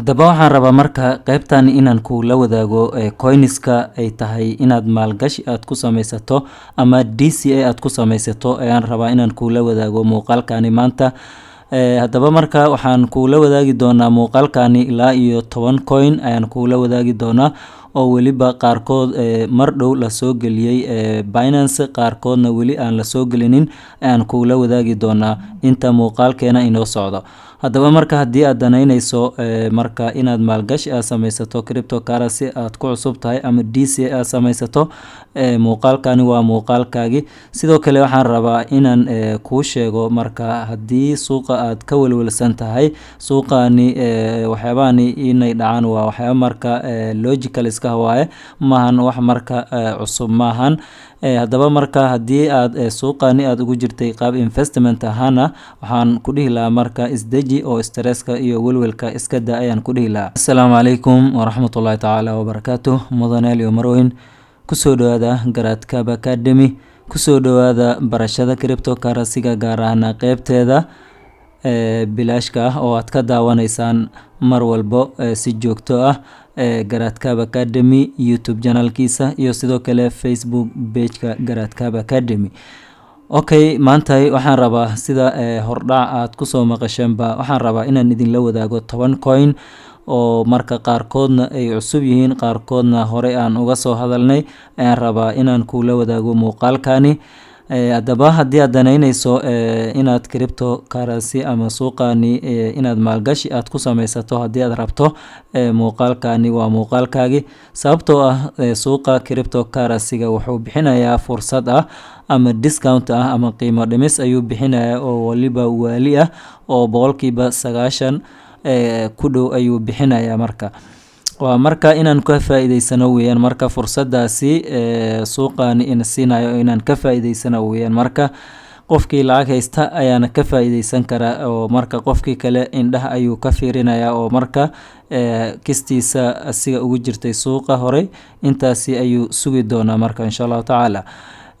Haddaba waxaan rabaa marka qeybtan inaan kula wadaago coinska ay tahay inaad maalgashi aad ku sameysato ama DCA aad ku sameysato ayaan rabaa inaan kula wadaago muuqaalkani maanta. Haddaba marka waxaan kula wadaagi doonaa muuqaalkani ilaa iyo 10 coin ayaan kula wadaagi doonaa, oo weliba qaarkood mar dhow lasoo geliyey Binance, qaarkoodna weli aan lasoo gelinin ayaan kula wadaagi doonaa inta muuqaalkeena inoo socdo. Haddaba marka haddii aad danaynayso marka inaad maalgashi aad sameysato, cryptocurrency aad ku cusub tahay ama DCA aad sameysato, muuqaalkani waa muuqaalkaagi. Sidoo kale waxaan rabaa inaan kuu sheego marka haddii suuqa aad ka welwelsan tahay, suuqani waxyaabahani inay dhacaan waa waxyaaba marka logical iska waaye, maahan wax marka cusub maahan. Haddaba marka haddii aad suuqani aad ugu jirtay qaab investment ahaana, waxaan ku dhihi lahaa marka isdeji oo stresska iyo welwelka iska daa ayaan ku dhihi lahaa. Asalaamu calaykum waraxmatullahi tacaala wabarakaatuh. Mudanayaal iyo marweyn, kusoo dhawaada Garaadkab Academy, kusoo dhawaada barashada cryptocurrency-ga, gaar ahaan qeybteeda bilaashka ah oo aad ka daawanaysaan mar walbo si joogto ah Garaadkab Academy YouTube channelkiisa iyo sidoo kale Facebook pageka Garaadkab Academy. Okay, maanta waxaan rabaa, sida hordhac aad kusoo maqasheenba, waxaan rabaa inaan idinla wadaago 10 coin oo marka qaarkoodna ay cusub yihiin, qaarkoodna horey aan uga soo hadalnay ayaan rabaa inaan kula wadaago muuqaalkani. Haddaba haddii aad danaynayso inaad crypto currency ama suuqani inaad maalgashi aad ku sameysato haddii aad rabto, muuqaalkani waa muuqaalkaagi, sababtoo ah suuqa crypto currency-ga wuxuu bixinayaa fursad ah ama discount ah ama qiimo dhimis ayuu bixinayaa oo waliba waali ah oo 90% ku dhow ayuu bixinayaa. Marka waa marka inaan ka faa-iideysano weeyaan. Marka fursadaasi suuqani ina siinayo inaan ka faa-iideysano weeyaan. Marka qofkii lacag haysta ayaana ka faa-iideysan karaa, oo marka qofkii kale indhaha ayuu ka fiirinayaa, oo marka kistiisa asiga ugu jirtay suuqa horey intaasi ayuu sugi doonaa marka, insha Allahu tacaala.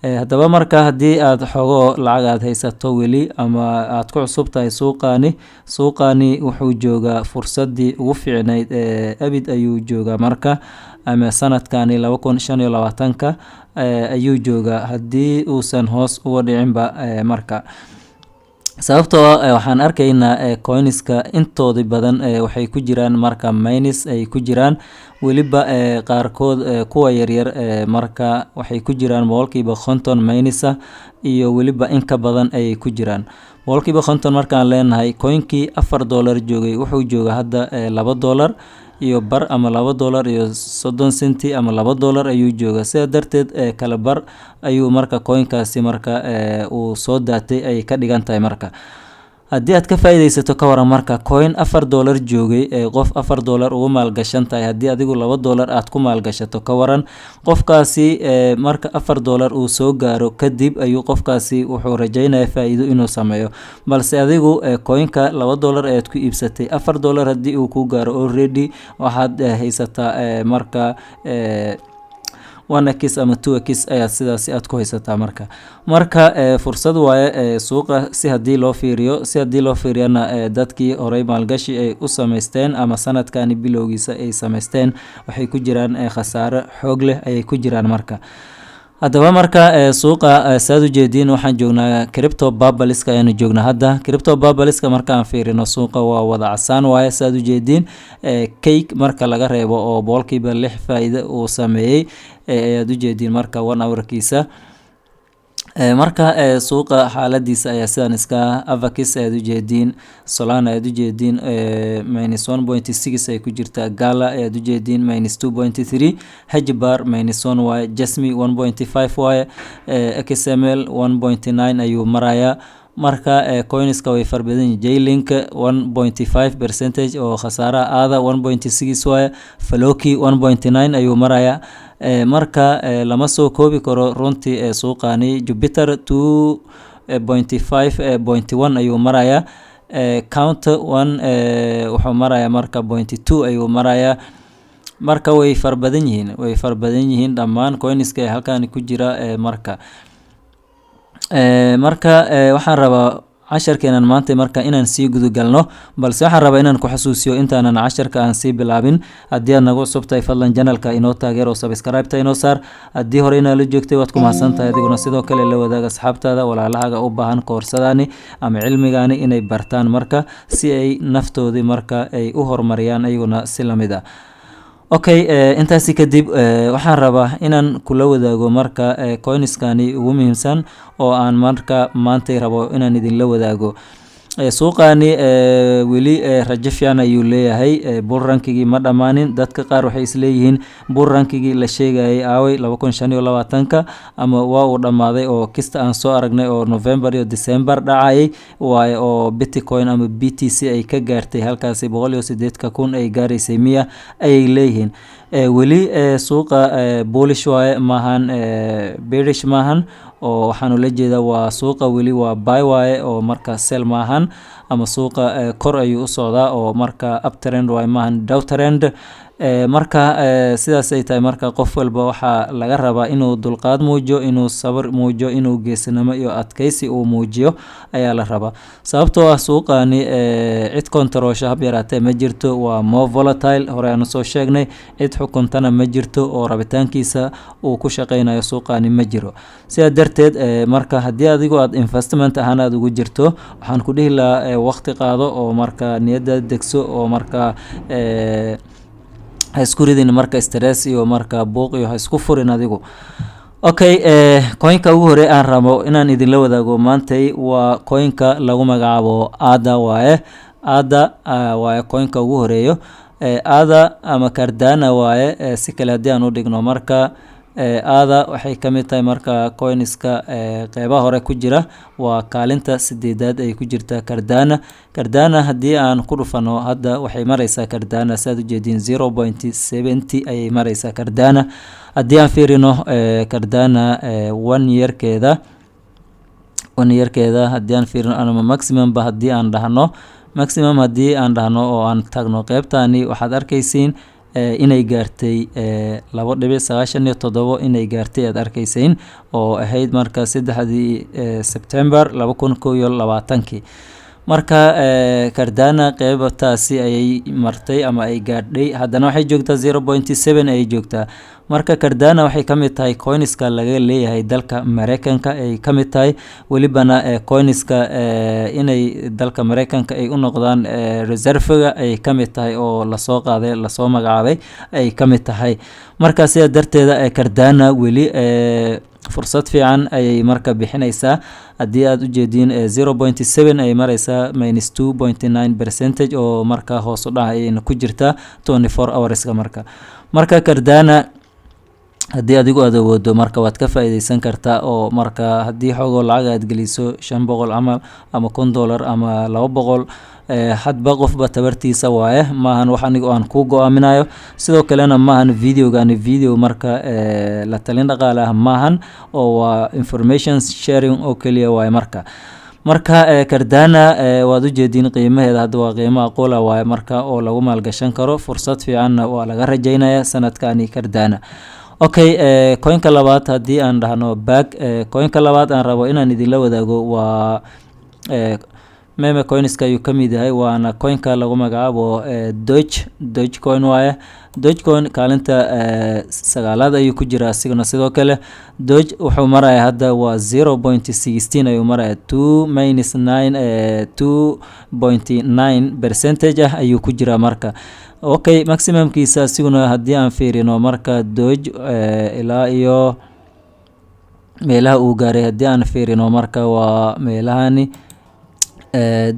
Haddaba marka haddii aad xogo lacag aad haysato weli ama aad ku cusub tahay suuqani, suuqani wuxuu joogaa fursadii ugu fiicnayd ee abid ayuu joogaa marka, ama sanadkani 2025-ka ayuu joogaa haddii uusan hoos uga dhicinba marka, sababtoo waxaan arkaynaa coinska intoodi badan waxay ku jiraan marka minus ay ku jiraan. Weliba qaarkood kuwa yaryar marka waxay ku jiraan 50% minus ah iyo weliba in ka badan ayay ku jiraan. 50% markaan leenahay, coinkii $4 joogay wuxuu joogaa hadda $2 iyo bar ama $2.30 ama $2 ayuu joogaa. Sidaa darteed kala bar ayuu marka coinkaasi marka uu soo daatay ay ka dhigan tahay. Marka haddii aad ka faa-iideysato, ka waran marka coin $4 joogay ee qof $4 ugu maalgashan tahay, haddii adigu $2 aad ku maalgashato, ka waran qofkaasi marka $4 uu soo gaaro kadib ayuu qofkaasi wuxuu rajeynaya faa-iido inuu sameeyo, balse adigu coinka $2 ayaad ku iibsatay, $4 haddii uu ku gaaro, already waxaad haysataa marka 1x ama 2x ayaad sidaasi aad ku haysataa. Marka fursad waaye suuqa si haddii loo fiiriyo. Si haddii loo fiiriyana, dadkii horey maalgashi ay u sameysteen ama sanadkani bilowgiisa ay sameysteen waxay ku jiraan khasaare xoog leh ayay ku jiraan. Marka haddaba marka suuqa saad ujeediin, waxaan joognaa crypto bubbleska ayaanu joognaa hadda. Crypto bubbleska markaan fiirino, suuqa waa wada casaan waaye, saad ujeediin, Cake marka laga reebo oo 6% faa-iide uu sameeyey ayaad ujeediin marka one hourkiisa. Marka suuqa xaaladiisa ayaa sidan iska. Avax ayaad ujeediin, Solana ayaad ujeediin, -1.6 ay ku jirtaa. Gala ayaad ujeediin, -2.3. HBAR -1 waaye. Jasmy 1.5 waaye. XML 1.9 ayuu marayaa. Marka coinska way fara badan yihiin. Chainlink 1.5% oo khasaaraha aada 1.6 waaye. Floki 1.9 ayuu marayaa. Marka lama soo koobi karo runtii suuqani. Jupiter 2.5.1 ayuu marayaa. Count one wuxuu marayaa marka 0.2 ayuu marayaa. Marka way fara badan yihiin, way fara badan yihiin dhammaan coinska ee halkan ku jira. Marka waxaan rabaa Casharkeenan maanta marka inaan sii gudagalno, balse waxaan rabaa inaan ku xasuusiyo intaanan casharka aan sii bilaabin, haddii aad nagu cusub tahay, fadlan channelka inoo taageero, subscribe-ta inoo saar. Haddii hore inaa la joogtay, waad ku mahadsan tahay. Adiguna sidoo kale la wadaag asxaabtaada, walaalahaaga u baahan koorsadaani ama cilmigaani inay bartaan marka, si ay naftoodii marka ay u horumariyaan ayaguna si lamid ah. Okay, intaasi kadib waxaan rabaa inaan kula wadaago marka coinskani ugu muhiimsan oo aan marka maantay rabo inaan idinla wadaago. Suuqani weli rajo fiican ayuu leeyahay. Bull runkigii ma dhammaanin. Dadka qaar waxay isleeyihiin, bull runkigii la sheegayay aaway 2025-ka, ama waa uu dhammaaday oo kista aan soo aragnay oo November iyo December dhacayay waaye, oo Bitcoin ama BTC ay ka gaartay halkaasi 108,000 ay gaaraysay miya, ayay leeyihiin. Weli suuqa bullish waaye, maahan bearish maahan, oo waxaan ula jeedaa waa suuqa weli waa buy waaye, oo marka sell maahan, ama suuqa kor ayuu u socdaa, oo marka uptrend waaye, maahan downtrend. Marka sidaas ay tahay, marka qof walba waxaa laga rabaa inuu dulqaad muujiyo, inuu sabr muujiyo, inuu geesinimo iyo adkeysi uu muujiyo ayaa la rabaa, sababtoo ah suuqani cid kontaroosha hab yaraatee ma jirto. Waa more volatile, hore aan usoo sheegnay. Cid xukuntana ma jirto oo rabitaankiisa uu ku shaqeynayo suuqani ma jiro. Sidaa darteed marka haddii adigu aad investment ahaan aada ugu jirto, waxaan ku dhihi lahaa waqti qaado, oo marka niyadda degso, oo marka ha isku ridin marka stress iyo marka buuq iyo ha isku furin adigu. Okay, coinka ugu horey aan rabo inaan idinla wadaago maantay waa coinka lagu magacaabo ADA waaye. ADA waaye coinka ugu horeeyo. ADA ama Cardano waaye, si kale haddii aan u dhigno. Marka ADA waxay ka mid tahay marka coinska qeybaha hore ku jira, waa kaalinta sideedaad ay ku jirta Cardano. Cardano haddii aan ku dhufano, hadda waxay mareysaa Cardano, saad ujeediin, 0.70 ayay mareysaa Cardano. Haddii aan fiirino Cardano one yearkeeda, one yearkeeda haddii aan fiirino, ama maximum ba haddii aan dhahno, maximum haddii aan dhahno oo aan tagno qeybtani, waxaad arkeysiin inay gaartay 2.97 inay gaartay aad arkeysiin, oo ahayd marka 3-dii September 2021-kii. Marka Cardano qeybtaasi ayay martay ama ay gaadhay. Haddana waxay joogtaa 0.7 ayay joogtaa. Marka Cardano waxay ka mid tahay coinska laga leeyahay dalka Mareykanka ay ka mid tahay, welibana coinska inay dalka Mareykanka ay u noqdaan reservega ay ka mid tahay, oo lasoo qaaday, lasoo magacaabay ay ka mid tahay. Marka sidaa darteeda Cardano weli fursad fiican ayay marka bixineysaa. Haddii aad ujeediin, 0.7 ayay mareysaa, minus 2.9 percentage oo marka hoos u dhac ayayna ku jirtaa 24 hourska. Marka Cardano haddii adigu aad awoodo, marka waad ka faa-iideysan kartaa, oo marka haddii xoogoo lacag aad geliso, 500 camal ama $1000 ama 200, hadba qofba tabartiisa waaye. Maahan wax aniga aan kuu go-aaminayo. Sidoo kalena maahan videogani video marka la talin dhaqaale ah maahan, oo waa information sharing oo keliya waaye. Marka Cardano waad ujeediin qiimaheeda hadda waa qiimo aqoola waaye marka, oo lagu maalgashan karo. Fursad fiicanna waa laga rajeynaya sanadkani Cardano. Okay, coinka labaad haddii aan dhahno back, coinka labaad aan rabo inaan idinla wadaago waa meme coinska ayuu ka mid yahay, waana coinka lagu magacaabo Doge. Dogecoin waaye. Dogecoin kaalinta sagaalaad ayuu ku jiraa asiguna. Sidoo kale Doge wuxuu maraya hadda waa 0.16 ayuu maraya, two minus nine, 2.9 percentage ah ayuu ku jiraa marka. Okay, maximumkiisa asiguna haddii aan fiirino marka, Doge ilaa iyo meelaha uu gaaray haddii aan fiirino, marka waa meelahani.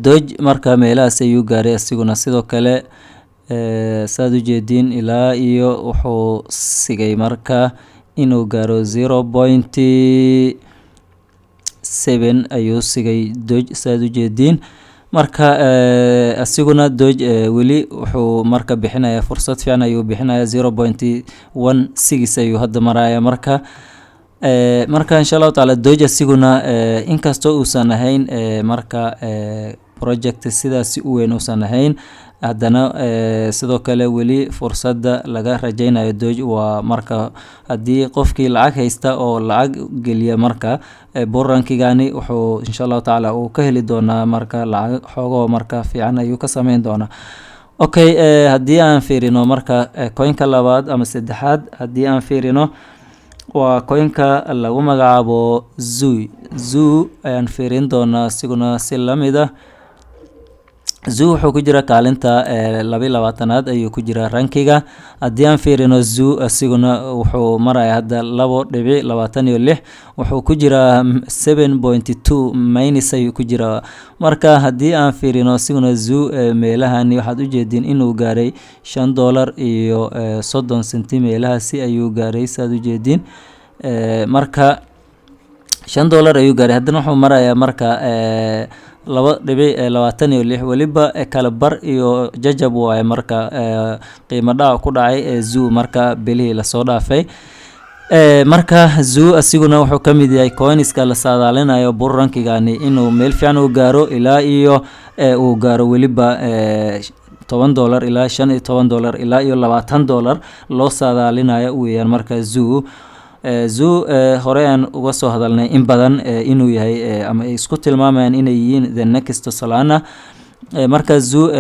Doge marka meelahaas ayuu gaaray asiguna. Sidoo kale saad ujeediin, ilaa iyo wuxuu sigay marka inuu gaaro 0.7 ayuu sigay Doge, saad ujeediin. Marka asiguna Doge weli wuxuu marka bixinaya fursad fiican ayuu bixinaya, 0.16 ayuu hadda maraya. Marka insha Allahu tacaala Doge asiguna, inkastoo uusan ahayn marka project sidaasi u weyn uusan ahayn, Haddana sidoo kale weli fursadda laga rajeynayo Doge waa marka haddii qofkii lacag haysta oo lacag geliya marka bull run-kigani, wuxuu insha Allahu tacaala uu ka heli doonaa marka lacag xoogoo marka fiican ayuu ka sameyn doonaa. Okay, haddii aan fiirino marka coinka labaad ama saddexaad, haddii aan fiirino, waa coinka lagu magacaabo Sui. Sui ayaan fiirin doonaa isiguna si lamid ah. Sui wuxuu ku jira kaalinta 22aad ayuu ku jiraa rankiga. Haddii aan fiirino Sui, isiguna wuxuu maraya hadda 2.26, wuxuu ku jiraa 7.2 minus ayuu ku jiraa. Marka haddii aan fiirino isiguna Sui, meelahani waxaad ujeediin inuu gaaray $5.30 meelahaasi ayuu gaaray, saad ujeediin. Marka $5 ayuu gaaray, haddana wuxuu marayaa marka 2.26, weliba kala bar iyo jajab waaye. Marka qiimo dhac ku dhacay ee Sui marka bilihii lasoo dhaafay. Marka Sui asiguna wuxuu ka mid yahay coinska la saadaalinayo bull run-kigani inuu meel fiican uu gaaro, ilaa iyo uu gaaro weliba $10 ilaa $15 ilaa iyo $20 loo saadaalinayo weeyaan. Marka Sui hore aan uga soo hadalnay in badan inuu yahay ama ay isku tilmaamayaan inay yihiin the next Solana. Marka Sui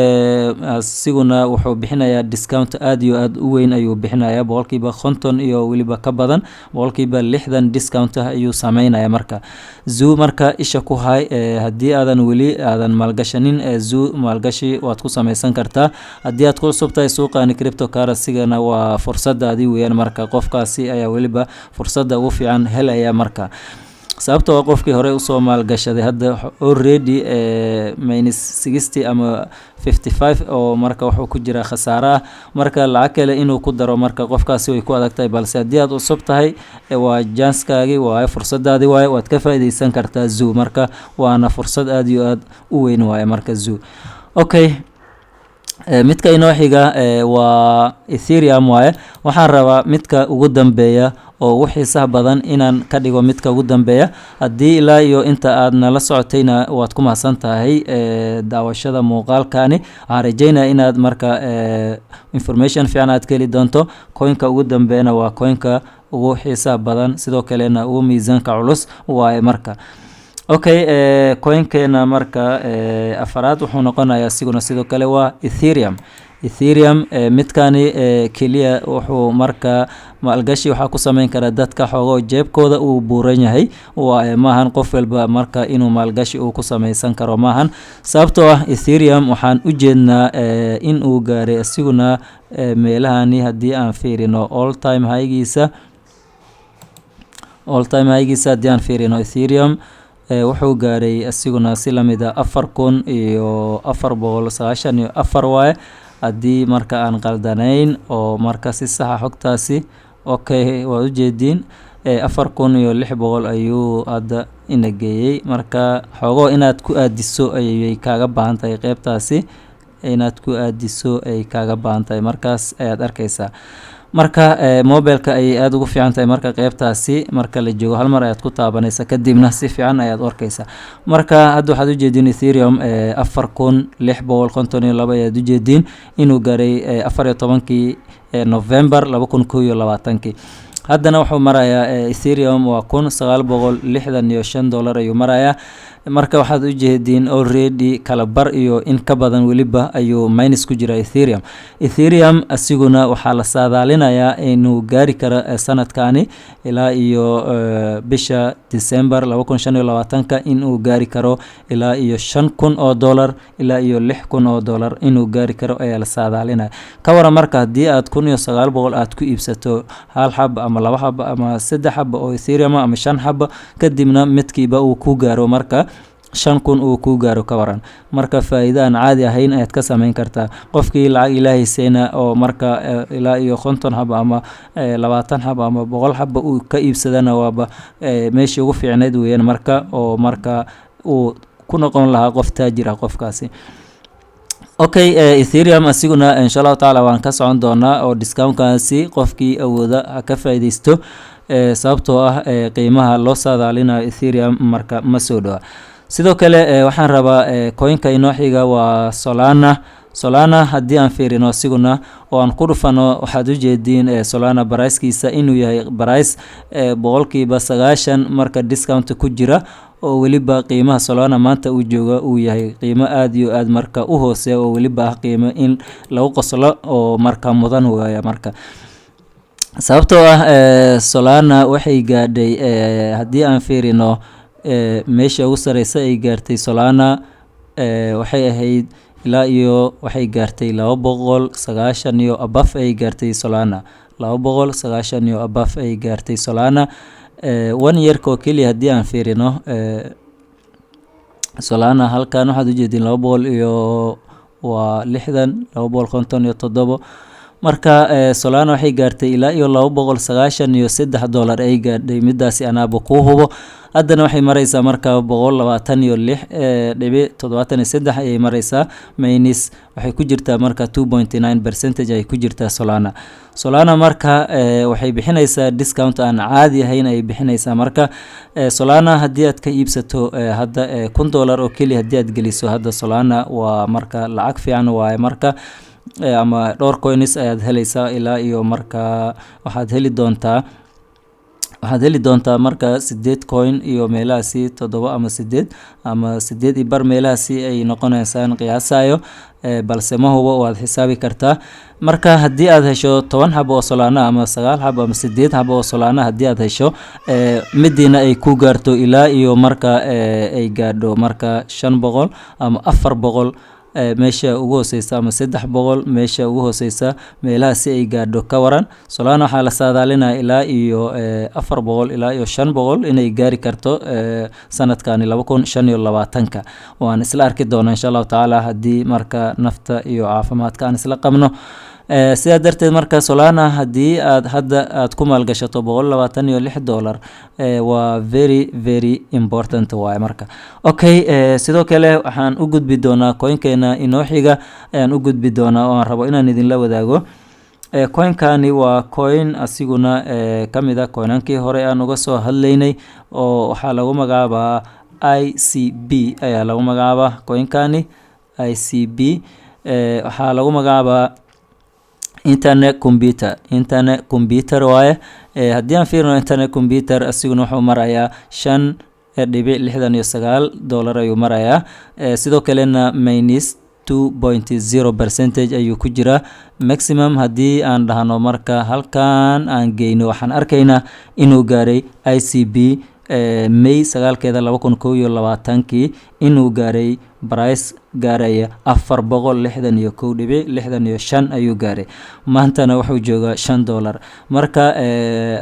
asiguna wuxuu bixinayaa discount aad iyo aad u weyn ayuu bixinayaa, 50% iyo weliba ka badan, 60% discount ah ayuu sameynaya. Marka Sui marka isha ku hay. Haddii aadan weli aadan maalgashanin Sui, maalgashi waad ku sameysan kartaa. Haddii aad ku cusub tahay suuqani cryptocurrency-gana, waa fursadaadii weeyaan. Marka qofkaasi ayaa weliba fursadda ugu fiican helaya marka, sababtoo ah qofkii hore usoo maalgashaday hadda already minus 60 ama 55 oo marka wuxuu ku jiraa khasaare ah. Marka lacag kale inuu ku daro marka qofkaasi way ku adag tahay, balse haddii aad cusub tahay, waa chance-kaagi waaye, fursadaadii waaye, waad ka faa'iideysan kartaa Sui. Marka waana fursad aad iyo aad u weyn waaye marka Sui. Okay, midka inoo xiga waa Ethereum waaye. Waxaan rabaa midka ugu dambeeya oo ugu xiisaha badan inaan ka dhigo midka ugu dambeeya. Haddii ilaa iyo inta aad nala socotayna, waad ku mahadsan tahay daawashada muuqaalkani. Waxaan rajeynaya inaad marka information fiican aad ka heli doonto. Coinka ugu dambeeyana waa coinka ugu xiisaha badan, sidoo kalena ugu miisaanka culus waaye marka. Okay, coinkeena marka afaraad wuxuu noqonayaa isiguna sidoo kale waa Ethereum. Ethereum midkani keliya wuxuu marka maalgashi waxaa ku sameyn kara dadka xoogo jeebkooda uu buuran yahay waaye. Maahan qof walba marka inuu maalgashi uu ku sameysan karo maahan, sababtoo ah Ethereum waxaan u jeednaa in uu gaaray isiguna meelahani. Haddii aan fiirino all time high-giisa, all time high-giisa haddii aan fiirino, Ethereum wuxuu gaaray isiguna si lamid a 4494 waaye, haddii marka aan qaldanayn oo marka si saxa xogtaasi. Okay, waad ujeediin, 4600 ayuu hadda ina geeyey. Marka xoogo inaad ku aadiso ayay kaaga baahan tahay, qeybtaasi inaad ku aadiso ay kaaga baahan tahay, markaas ayaad arkeysaa. Marka mobilka ayay aada ugu fiican tahay. Marka qeybtaasi marka la joogo, hal mar ayaad ku taabanaysa, kadibna si fiican ayaad u arkeysaa. Marka hadda waxaad ujeediin Ethereum 4652 ayaad ujeediin inuu gaaray 14-kii November 2021-kii. Haddana wuxuu marayaa Ethereum waa $1965 ayuu marayaa. Marka waxaad ujeediin already kala bar iyo in ka badan weliba ayuu minus ku jira Ethereum. Ethereum asiguna waxaa la saadaalinayaa inuu gaari karo sanadkani ilaa iyo bisha December 2025-ka inuu gaari karo ilaa iyo $5000 ilaa iyo $6000 inuu gaari karo ayaa la saadaalinaya. Ka waran marka haddii aad 1900 aad ku iibsato hal xab ama laba xab ama saddex xab oo Ethereum ama shan xab, kadibna midkiiba uu ku gaaro marka 5000 uu ku gaaro, ka waran? Marka faa-iido aan caadi ahayn ayaad ka sameyn kartaa. Qofkii lacag ilaahaysayna oo marka ilaa iyo 50 xaba ama 20 xaba ama 100 xaba uu ka iibsadana, waaba meeshii ugu fiicneyd weeyaan marka oo marka uu ku noqon lahaa qof taajir ah qofkaasi. Okay, Ethereum asiguna insha Allahu tacaala waan ka socon doonaa oo discountkaasi qofkii awooda ha ka faa'iideysto, sababtoo ah qiimaha loo saadaalinayo Ethereum marka ma soo dhawa. Sidoo kale waxaan rabaa coinka inoo xiga waa Solana. Solana asiguna waxaan rabaa inaan Solana haddii aan fiirino asiguna oo aan ku dhufano, waxaad ujeediin Solana pricekiisa inuu yahay price 90% marka discount ku jira, oo weliba qiimaha Solana maanta uu jooga uu yahay qiimo aada iyo aad marka u hooseeya, oo weliba ah qiimo in lagu qoslo oo marka mudan waaya. Marka sababtoo ah Solana waxay gaadhay, haddii aan fiirino meesha ugu sareysa ay gaartay Solana, waxay ahayd ilaa iyo waxay gaartay 290 iyo above ay gaartay Solana, 290 iyo above ay gaartay Solana one yearka oo keliya. Haddii aan fiirino Solana halkan, waxaad ujeediin laba boqol iyo waa lixdan, 257. Marka Solana waxay gaartay ilaa iyo $293 ay gaadhay, midaasi anaaba kuu hubo. Haddana waxay mareysaa marka 126.73 ayay mareysaa, minus waxay ku jirtaa marka 2.9% ay ku jirtaa Solana. Solana marka waxay bixineysaa discount aan caadi ahayn ay bixineysaa. Marka Solana haddii aad ka iibsato hadda $1000 oo keliya, haddii aad geliso hadda Solana, waa marka lacag fiican waaye. Marka ama dhowr coins ayaad heleysaa, ilaa iyo marka waxaad heli doontaa marka sideed coin iyo meelahaasi, toddoba ama sideed ama sideed iyo bar meelahaasi ay noqoneysaan qiyaasayo, balse ma hubo, waad xisaabi kartaa. Marka haddii aad hesho 10 xabo oo Solana ama sagaal xabo ama sideed xabo oo Solana, haddii aad hesho midiina ay ku gaarto ilaa iyo marka ay gaadho marka 500 ama 400 meesha ugu hooseysa ama 300 meesha ugu hooseysa meelaha si ay gaadho, ka waran? Solana waxaa la saadaalinaya ilaa iyo 400 ilaa iyo 500 inay gaari karto sanadkani 2025-ka. Waan isla arki doonaa, insha Allahu tacaala, haddii marka nafta iyo caafimaadka aan isla qabno. Sidaa darteed marka Solana haddii aad hadda aad ku maalgashato $126, waa very very important waaye. Marka okay, sidoo kale waxaan u gudbi doonaa coinkeena inoo xiga ayaan u gudbi doonaa oo aan rabo inaan idinla wadaago. Coinkani waa coin asiguna kamid a coinankii hore aan uga soo hadlaynay, oo waxaa lagu magacaabaa ICP ayaa lagu magacaabaa. Coinkani ICP waxaa lagu magacaabaa Internet Computer, Internet Computer waaye. Haddii aan fiirino Internet Computer, asiguna wuxuu marayaa $5.69 ayuu marayaa. Sidoo kalena minus 2.0% ayuu ku jiraa. Maximum haddii aan dhahno, marka halkan aan geyno, waxaan arkaynaa inuu gaaray ICP May 9-keeda 2021-kii inuu gaaray price gaaraya 461.65 ayuu gaaray. Maantana wuxuu joogaa $5. Marka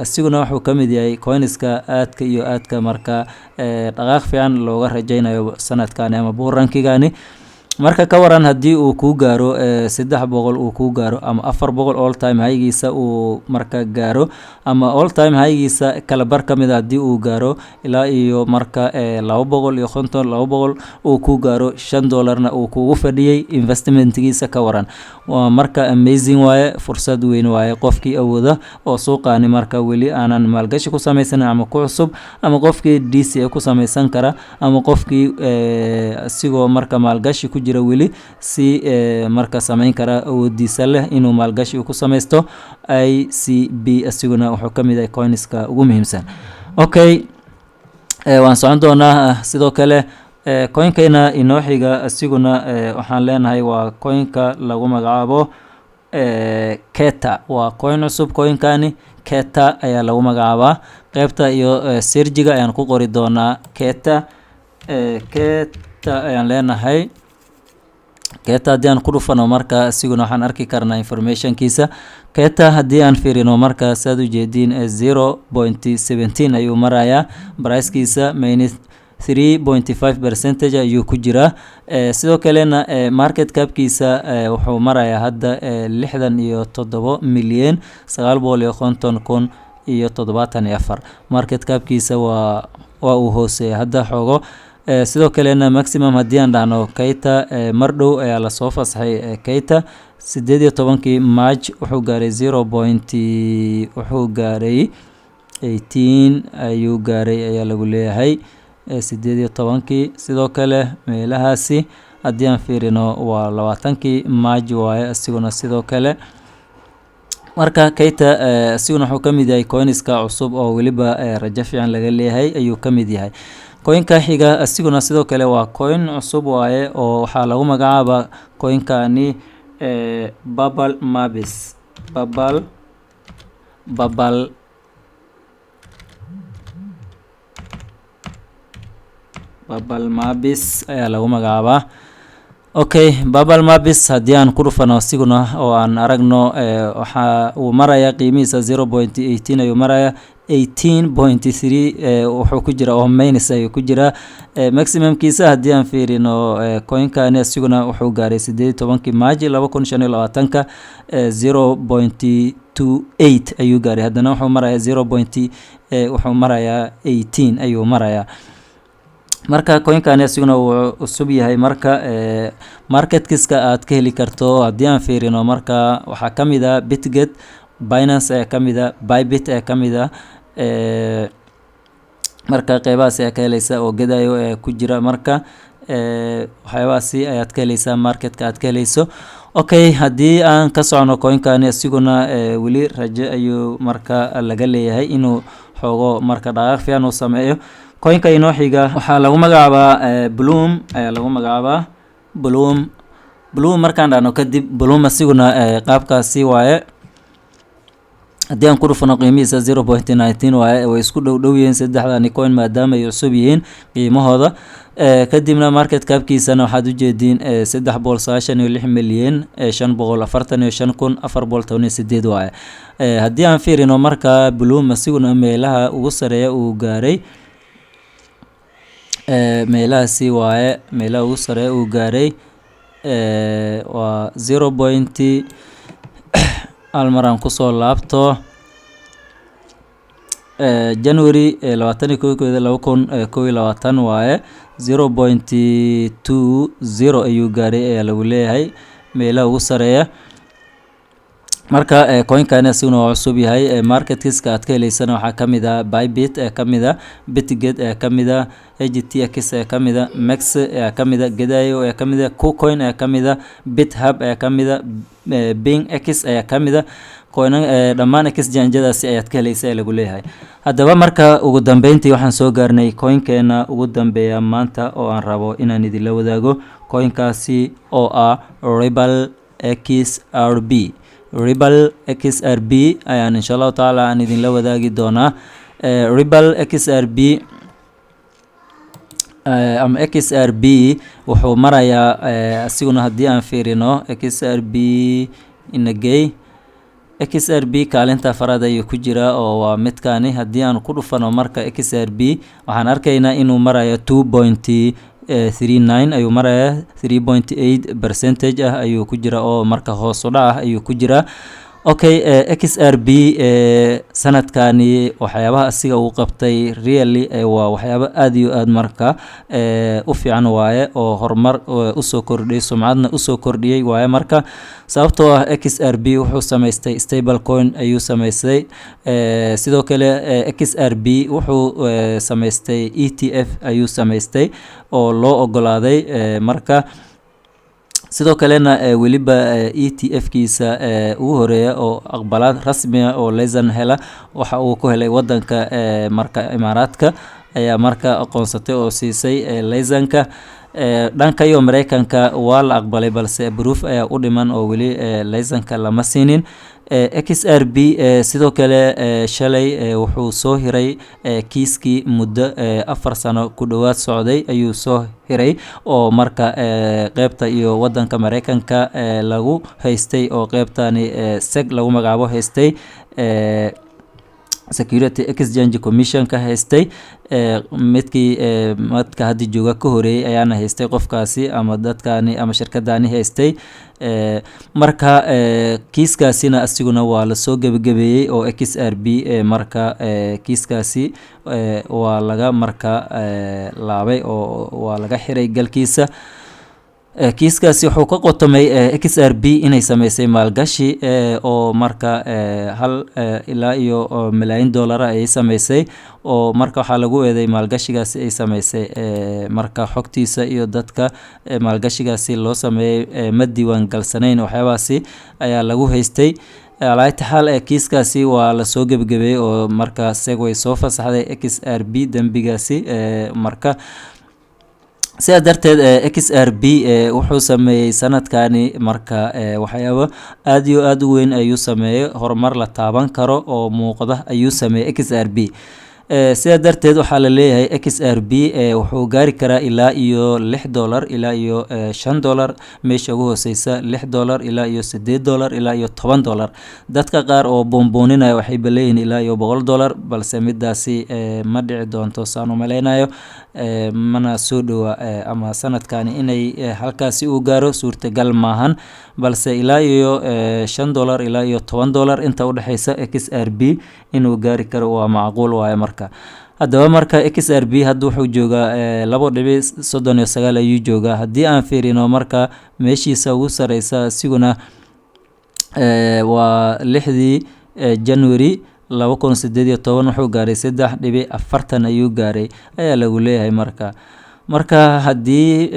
isiguna wuxuu ka mid yahay coinska aadka iyo aadka marka dhaqaaq fiican looga rajaynayo sanadkani ama bull runkigani. Marka ka waran haddii uu kuu gaaro 300 uu kuu gaaro ama 400, all time highgiisa uu marka gaaro, ama all time highgiisa kala bar ka mid a haddii uu gaaro, ilaa iyo marka 250, 200 uu kuu gaaro, $5-na uu kugu fadhiyey investmentgiisa, ka waran? Waa marka amazing waaye, fursad weyn waaye. Qofkii awooda oo suuqaani marka weli aanan maalgashi ku samaysanin ama ku cusub, ama qofkii DCA ku samaysan kara, ama qofkii isigoo marka maalgashi ku jira weli si marka samayn kara, awoodiisa leh inuu maalgashi ku samaysto, ICP isiguna wuxuu ka mid yahay coinska ugu muhiimsan. Okay, waan socon doonaa. Sidoo kale coinkayna inoo xiga isiguna waxaan leenahay waa coinka lagu magacaabo Keta. Waa coin cusub coinkani, Keta ayaa lagu magacaabaa. Qeybta iyo searchiga ayaan ku qori doonaa Keta. Keta ayaan leenahay. Keta haddii aan ku dhufano, marka isiguna waxaan arki karnaa informationkiisa. Keta haddii aan fiirino, marka saad ujeediin 0.17 ayuu marayaa pricekiisa, minus 3.5% ayuu ku jiraa. Sidoo kalena market capkiisa wuxuu marayaa hadda 67,950,074. Market capkiisa waa uu hooseeya hadda xoogo. Sidoo kalena maximum haddii aan dhahno, Keta mar dhow ayaa lasoo fasaxay. Keta 18-kii March wuxuu gaaray zero point, wuxuu gaaray 18 ayuu gaaray ayaa lagu leeyahay 18-kii. Sidoo kale meelahaasi Haddii aan fiirino, waa 20-kii March waaye isiguna sidoo kale. Marka Keita isiguna wuxuu ka mid yahay coinska cusub oo weliba rajo fiican laga leeyahay ayuu ka mid yahay. Coinka xiga isiguna sidoo kale waa coin cusub waaye, oo waxaa lagu magacaabaa coinkani Bubble Maps, Bubble Maps ayaa lagu magacaabaa. Okay, Bubble Maps haddii aan ku dhufano isiguna oo aan aragno, waxa uu marayaa qiimihiisa 0.18 ayuu marayaa, 18.3 wuxuu ku jira oo minus ayuu ku jiraa. Maximumkiisa haddii aan fiirino, coinkani isiguna wuxuu gaaray 18-kii Maaji 2025-ka 0.28 ayuu gaaray. Haddana wuxuu marayaa zero point wuxuu marayaa 18 ayuu marayaa. Marka coinkani isiguna wuu cusub yahay. Marka marketkiska aad ka heli karto haddii aan fiirino, marka waxaa ka mid ah Bitget, Binance ayaa ka mid ah, Bybit ayaa ka mid ah. Marka qeybahaasi ayaa ka heleysa oo Gate.io ee ku jira. Marka waxyaabahaasi ayaad ka heleysaa marketka aad ka heleyso. Okay, haddii aan ka socono coinkani, isiguna weli rajo ayuu marka laga leeyahay inuu xoogo marka dhaqaaq fiican uu sameeyo. Coinka inoo xiga waxaa lagu magacaabaa Bloom ayaa lagu magacaabaa, Bloom. Bloom markaan dhahno kadib, Bloom isiguna qaabkaasi waaye. Haddii aan ku dhufano, qiimihiisa 0.19 waaye. Way isku dhow dhow yihiin saddexdani coin maadaama ay cusub yihiin qiimahooda. Kadibna market capkiisana waxaad ujeediin 396,545,418 waaye. Haddii aan fiirino marka Bloom isiguna meelaha ugu sareeya uu gaaray, meelahaasi waaye. Meelaha ugu sareeya uu gaaray waa zero point, hal mar aan kusoo laabto, January 21-keeda 2021 waaye, 0.20 ayuu gaaray ayaa lagu leeyahay meelaha ugu sareeya. Marka coinkani asiguna waa cusub yahay. Marketkiska aad ka heleysana waxaa kamid ah Bybit ee kamid ah, Bitget ee kamid ah, HTX ee kamid ah, MEXC ee kamid ah, Gate.io ee kamid ah, KuCoin ee kamid ah, BitHub ee kamid ah, BingX ayaa kamid ah. Coin dhammaan exchange-daasi ayaad ka heleysa ee lagu leeyahay. Haddaba marka ugu dambeyntii waxaan soo gaarnay coinkeena ugu dambeeya maanta oo aan rabo inaan idinla wadaago, coinkaasi oo ah Ripple XRP. Ripple XRP ayaan insha Allahu tacaala aan idinla wadaagi doonaa. Ripple XRP ama XRP wuxuu marayaa asiguna, haddii aan fiirino XRP inagey, XRP kaalinta afaraad ayuu ku jiraa oo waa midkani. Haddii aan ku dhufano marka XRP, waxaan arkaynaa inuu marayo 2.39 ayuu marayaa, 3.8 percentage ah ayuu ku jira oo marka hoos u dhac ah ayuu ku jiraa. Okay, XRP sanadkani waxyaabaha asiga uu qabtay really waa waxyaabo aada iyo aad marka u fiican waaye, oo horumar usoo kordhiyey, sumcadna usoo kordhiyey waaye. Marka sababtoo ah XRP wuxuu samaystay stable coin ayuu samaystay. Sidoo kale XRP wuxuu samaystay ETF ayuu samaystay oo loo ogolaaday. Marka sidoo kalena weliba ETF kiisa ugu horeeya oo aqbalaad rasmiga oo license hela waxa uu ku helay wadanka marka Imaaraadka ayaa marka aqoonsatay oo siisay licenseka. Dhanka iyo Mareykanka waa la aqbalay, balse proof ayaa u dhiman oo weli licenseka lama siinin. XRP sidoo kale shalay wuxuu soo hiray kiiskii muddo 4 sano ku dhowaad socday ayuu soo hiray, oo marka qeybta iyo wadanka Mareykanka lagu haystay oo qeybtani SEC lagu magacaabo haystay, Security Exchange Commission ka haystay. Midkii madka hadda jooga ka horeeyay ayaana haystay qofkaasi ama dadkani ama shirkadani haystay. Marka kiiskaasina asiguna waa lasoo gebagabeeyey oo XRP marka kiiskaasi waa laga marka laabay oo waa laga xiray galkiisa. Kiiskaasi wuxuu ka qotomay XRP inay sameysay maalgashi oo marka hal ilaa iyo malaayiin dollara ayay sameysay, oo marka waxaa lagu eeday maalgashigaasi ay sameysay marka xogtiisa iyo dadka maalgashigaasi loo sameeyey ma diiwaan galsanayn. Waxyaabahaasi ayaa lagu haystay. Calaa xaal, kiiskaasi waa lasoo gebagabeeyey oo marka SEC way soo fasaxday XRP dembigaasi. Marka sidaas darteed XRP wuxuu sameeyey sanadkani marka waxyaabo aada iyo aada u weyn ayuu sameeyey, horumar la taaban karo oo muuqda ayuu sameeyey XRP. Sidaa darteed waxaa la leeyahay XRP wuxuu gaari karaa ilaa iyo $6 ilaa iyo $5, meesha ugu hooseysa $6 ilaa iyo $8 ilaa iyo $10. Dadka qaar oo buunbuuninaya waxayba leeyihiin ilaa iyo $100, balse midaasi ma dhici doonto saan u maleynayo, mana soo dhowa ama sanadkani inay halkaasi uu gaaro suurtagal maahan, balse ilaa iyo $5 ilaa iyo $10 inta udhexeysa XRP inuu gaari karo waa macquul waaye. Marka haddaba marka XRP hadda wuxuu joogaa 2.39 ayuu joogaa. Haddii aan fiirino marka meeshiisa ugu sareysa, isiguna waa 6dii January 2018, wuxuu gaaray 3.40 ayuu gaaray ayaa lagu leeyahay. Marka haddii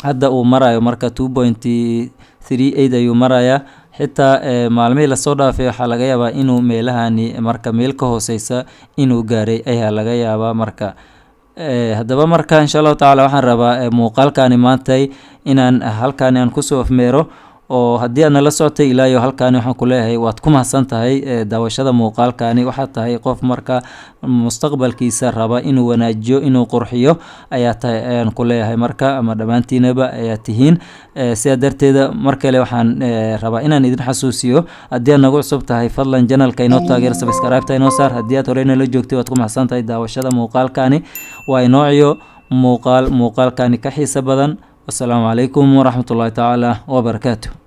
hadda uu marayo marka 2.38 ayuu marayaa, xitaa maalmihii lasoo dhaafay waxaa laga yaabaa inuu meelahani marka meel ka hooseysa inuu gaaray ayaa laga yaabaa. Marka haddaba marka insha Allahu tacaala waxaan rabaa muuqaalkani maantay inaan halkani aan kusoo afmeero, oo haddii aad nala socotay ilaa iyo halkani, waxaan ku leeyahay waad ku mahadsan tahay daawashada muuqaalkani. Waxaad tahay qof marka mustaqbalkiisa raba inuu wanaajiyo, inuu qurxiyo ayaa tahay ayaan ku leeyahay marka, ama dhammaantiinaba ayaa tihiin. Sidaa darteeda mar kale waxaan rabaa inaan idin xasuusiyo, haddii aad nagu cusub tahay, fadlan channelka inoo taageer, subscribe-ta inoo saar. Haddii aad horey nala joogtay, waad ku mahadsan tahay daawashada muuqaalkani. Waa inoociyo muuqaalkani ka xiisa badan. Wasalaamu calaykum waraxmatullahi tacaala wabarakaatu.